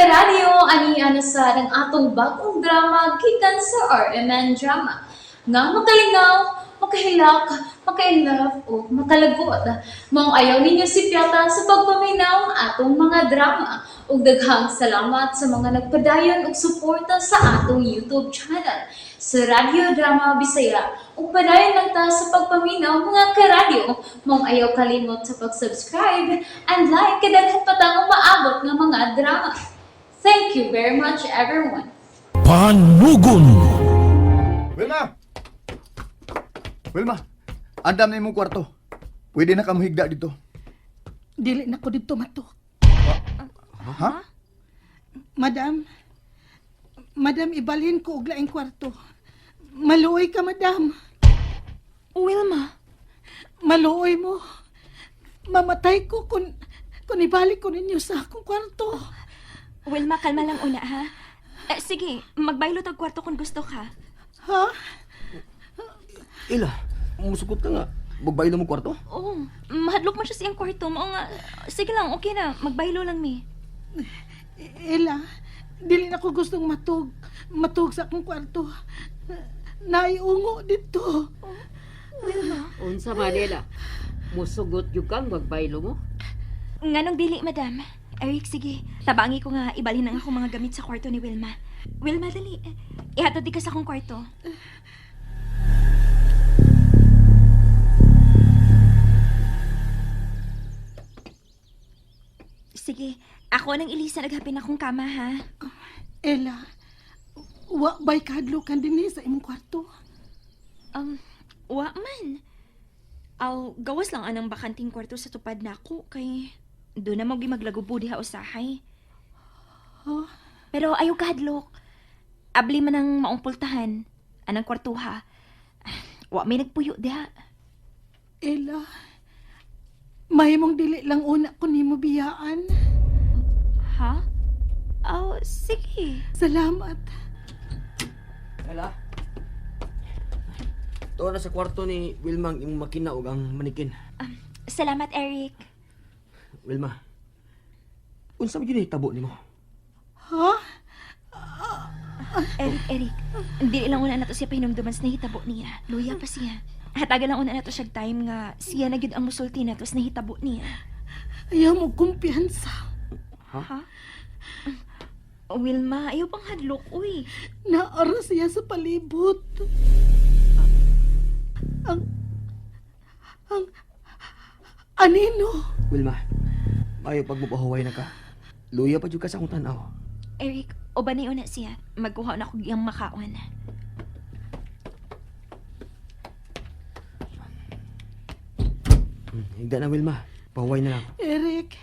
Karadyo, ani na sa ang atong bagong drama gikan sa RMN Drama. Nga makalingaw, makahilak, makainlove o makalagot. Maong ayaw ninyo sipyata sa pagpaminaw ang atong mga drama. Ug daghang salamat sa mga nagpadayon og suporta sa atong YouTube channel sa Radyo Drama Bisaya. Ug padayon lang ta sa pagpaminaw, mga karadyo. Maong ayaw kalimot sa pag-subscribe and like kay daghan pa tang umaabot nga mga drama. Thank you very much, everyone. Panugon. Wilma! Wilma, andam na imong kwarto. Pwede na ka mohigda dito. Dili na ko dito matok. Ha? Madam, madam, ibalhin ko og laing kwarto. Maluoy ka, madam. Wilma, Maluoy mo. Mamatay ko kung ibalik ko ninyo sa akong kwarto. Wilma, kalma lang una ha. Eh, sige, magbaylo tag kwarto kung gusto ka. Ha? Ila, musukot ka nga. Magbaylo mo kwarto? Oo, mahadlok man siya sa iyang kwarto. Mao nga, sige lang, okay na. Magbaylo lang mi. Ella, dili na ko gustong matug. Matug sa akong kwarto. Naiungo dito. Unsa man nila? Musugot gyud kang magbaylo mo? Nganong dili, madam? Eric, sige. Tabangi ko nga ibalhin ang akong mga gamit sa kwarto ni Wilma. Wilma, dali. Ihatod di ka sa akong kwarto. Sige, ako nang Elisa, naghapin akong kama, ha? Ella, wa ba'y kahadlukan din sa imong kwarto? Wa man. Aw, gawas lang anang bakanting kwarto sa tupad nako kay doon na mo gimaglagubo diha usahay. Huh? Pero ayaw kahadlok. Abli man ang maong pultahan anang kwartuha. Wa may nagpuyo diha. Ella, mahimong dili lang una ko nimo biyaan. Ha? Aw, sige. Salamat. Ela. Tuwa na sa kwarto ni Wilma ang imong makina ug ang manikin. Salamat, Eric. Wilma. Unsa man gyud hitabo nimo? Ha? Eric, Eric. Dili lang una nato siya pahinumduman sa nahitabo niya. Luya pa siya. Hatagan lang una nato siya time nga siya na gyud ang musulti nato sa nahitabo niya. Ayaw mo kumpiyansa. Ha? Wilma, ayaw pang hadlok, uy. Naara siya sa palibot. Ang... Ang... Anino? Wilma, maayo pag mopahuway na ka. Luya pa jud ka sa akong tan-aw. Eric, uban na siya. Magkuha na ko iyang makaon. Higda na, Wilma. Pahuway na lang. Eric,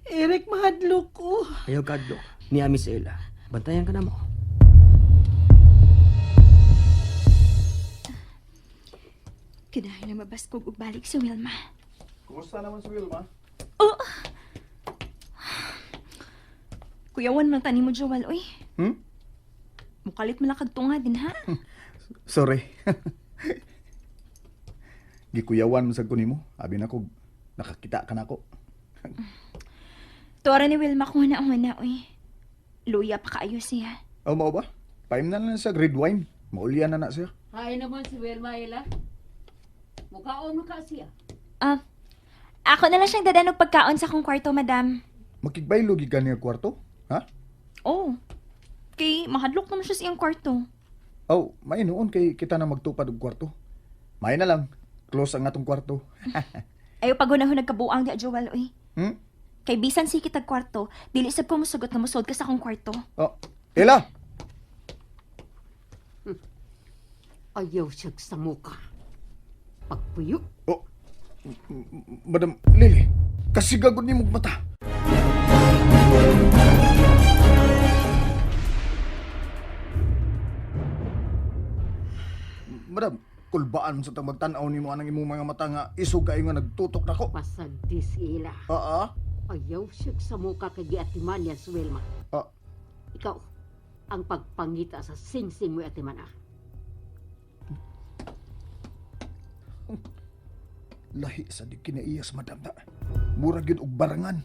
Eric, mahadlok ko. Ayaw kadlok. Ni Ami si Ella. Bantayan ka na mo. Kinahay na mabaskog og balik si Wilma. Kumusta naman si Wilma? Oh! Kuyawan man tani mo, Joel, uy. Hmm? Mukalit man lang kag tunga din, ha? Sorry. Gikuyawan man sad ko nimo. Abi na ko nakakita ka nako. Tuwara ni Wilma kung huna-huna, uy. Luya pa kaayo siya. Oh, mao ba? Paim na lang sa red wine. Maulyan na na siya. Hay naman si Wilma, Ela. Mukaon mo ka siya. Ah, ako na lang siyang dadan og pagkaon sa akong kwarto, madam. Makigbaylo gid ka niya kwarto? Ha? Oh. Kay mahadlok naman siya sa iyang kwarto. Oh, may noon kay kita na magtupad og kwarto. May na lang. Close ang atong kwarto. Ayaw pagunahon nagkabuang di, Joel, uy. Kay bisan si kitag kwarto, dili sab ko musugot na musod ka sa akong kwarto. Oh, Ella! Ayaw siya sa muka. Pagpuyo. Oh, Madam Lily, kasigagod ni mong mata. Madam, kulbaan mo sa tang magtan-aw nimo anang imong mga mata nga isog kayo nga nagtutok nako. Pasagdi si Ela. Oo. Ayaw siya sa muka kay giatiman niya si Wilma. Ah. Ikaw, ang pagpangita sa singsing mo atiman ah. Lahi sa di kinaiyas, madam na. Murag yun og barangan.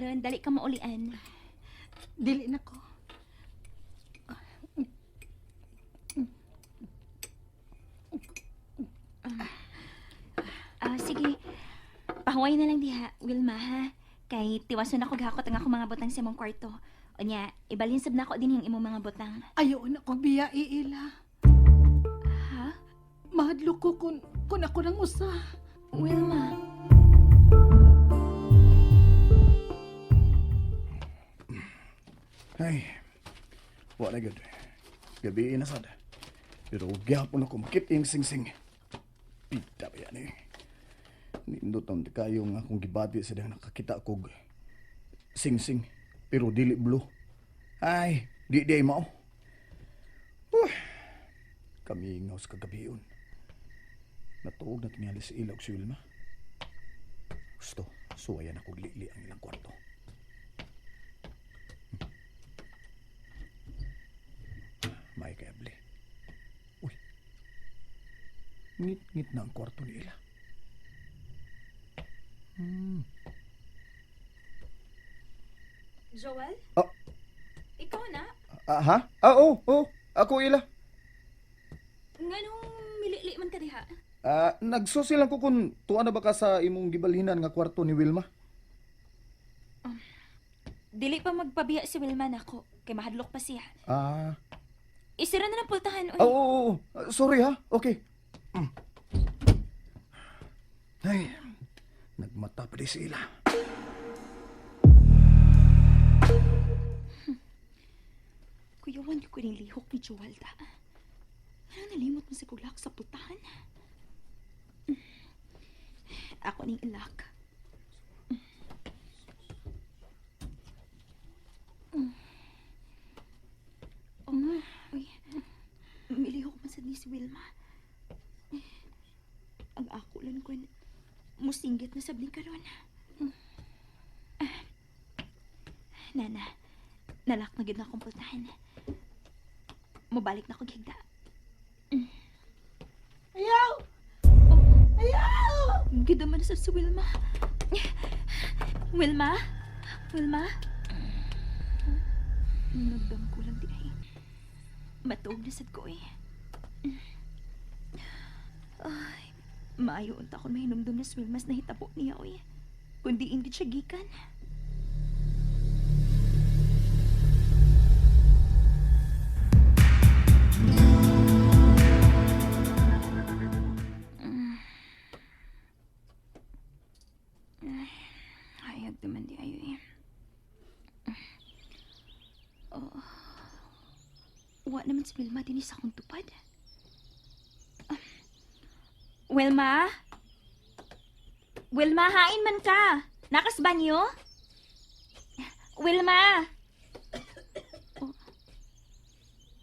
Aron dali ka maulian. Dili na ko. Ah, sige. Pahuway na lang diha, Wilma ha. Kay tiwason ako gahakot ang akong mga butang sa imong kwarto. Unya, ibalhin sab nako din yung imong mga butang. Ayaw na ko biya, Ila. Ha? Mahadlok ko kung ako nang usa. Wilma. Ay, wala gud. Gabi na sad. Pero gyapon ako makit iyang singsing. Pita ba yan eh. Nindot ang kayo nga akong gibati sa dahil nakakita kog singsing. Pero dili blue. Ay, di di ay mao. Huh. Kami ingaw sa kagabion. Natuog na tingali si Ilog si Wilma. Gusto, suwayan ako lili ang ilang kwarto. May kayable. Uy. Ngit-ngit na ang kwarto ni Ila. Joel? Ah. Ikaw na? Ah, ha? Ah, oo, oo. Ako, Ila. Nganong milili man ka diha? Ah, nagsusi lang ko kung tuwa na ba ka sa imong gibalhinan nga kwarto ni Wilma. Dili pa magpabiya si Wilma nako kay mahadlok pa siya. Ah, Isira na ng pultahan oy. ah, oo, oo, oo. Ah, sorry ha. Okay. Mm. Ay, nagmata pa di si Ila. Kuyawan ko ning lihok ni Joel ta. Ano nalimot mo sa kulak sa pultahan? Ako ning ilak. Oh, uy. Milihok man sad ni si Wilma. Ang ako lang kun musinggit na sabling karon. Ah. Nana, nalak na gid na akong pultahan. Mabalik na ko higda. Ayaw! Oh, Ayaw! gid man na sa si Wilma. Wilma? Wilma? Nagdam ko lang di ay. Matuog na sad ko eh. Ay, maayo unta kon mahinumdum na si Wilma sa nahitabo niya oy. Kundi hindi siya gikan. Hayag naman di ayo eh. Oh. Wa naman si Wilma din sa akong tupad. Ah. Wilma? Wilma, hain man ka. Nakas banyo? Wilma! Oh.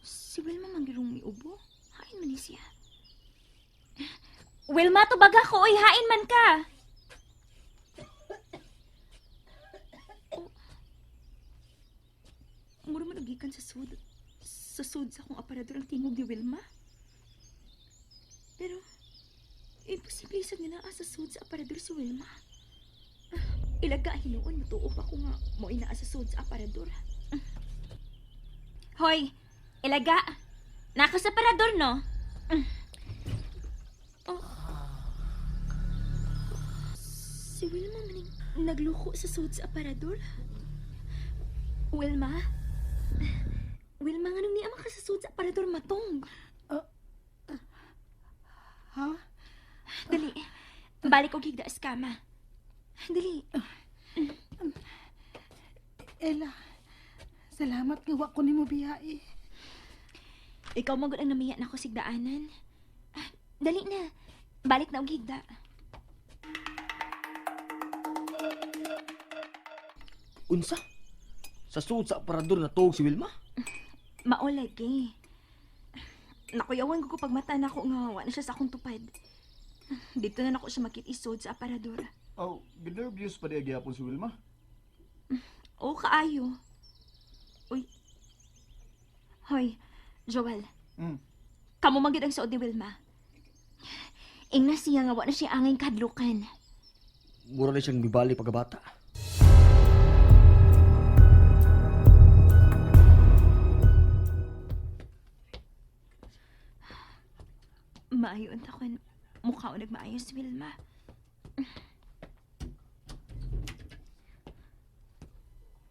Si Wilma manggirong miubo. Hain man ni siya. Wilma, tubag ako. Oy, hain man ka. Mura man og gikan sa sud. Sa sud sa akong aparador ang tingog ni Wilma. Pero, imposible sa nga naa sa sud sa aparador si Wilma. Ah, Ilaga hinuon, matuo pa ko nga mo naa sa sud sa aparador. Ah. Hoy, ilaga. Naka sa aparador, no? Ah. Oh. Si Wilma maning nagluko sa sud sa aparador. Wilma? Wilma, nganong niya makasasud sa aparador matong? Ha? Dali. Balik og higda sa kama. Dali. Ella, salamat nga wa ko nimo biyai. Ikaw magod ang namiya na ako sigdaanan. Ah, dali na. Balik na og higda. Unsa? Sa suod sa aparador na tuog si Wilma? Maulag eh. Nakuyawan ko pag mata na ako nga wa na siya sa akong tupad. Dito na nako siya makit-isod sa aparador. Oh, ginervyos pa di gyapon si Wilma. Oo, kaayo. Uy. Hoy, Joel. Mm. Kamo man gid ang suod ni Wilma. Ingna siya nga wa na siya angay kadlukan. Mura na siyang bibali pagkabata. Maayo unta kon mukha o nagmaayo si Wilma.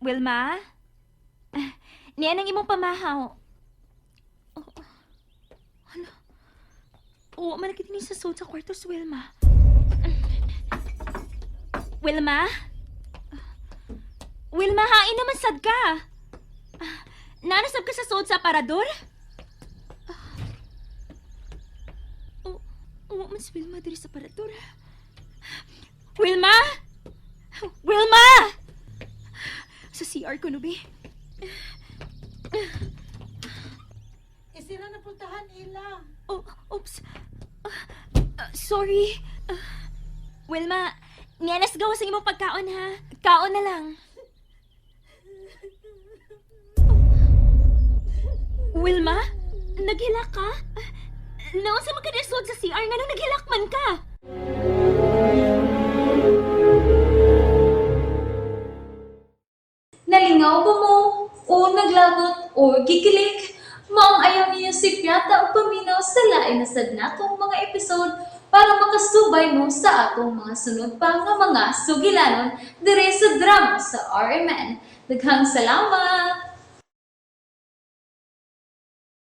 Wilma? Ah, niya nang imong pamahaw. Oh, oh. Hala. Oo, man ni sa suot sa kwarto si Wilma. Wilma? Wilma, hain naman sad ka. Ah, Nanasab ka sa suot sa aparador? Oh, oh, man si Wilma diri sa aparador. Wilma! Wilma! Sa CR ko no, be. Isira na puntahan, Ella. Oh, oops. Ah, ah, sorry. Ah, Wilma, nianas gawas ang imong pagkaon ha. Kaon na lang. Oh. Wilma, naghilak ka? Ah, Naunsa man ka nisod sa CR nganong naghilak man ka? Nalingaw ba mo? O naglagot o gikilig? Maong ayaw niyo si Piata o paminaw sa lain na sad natong mga episode para makasubay mo sa atong mga sunod pa nga mga sugilanon dire sa drama sa RMN. Daghang salamat!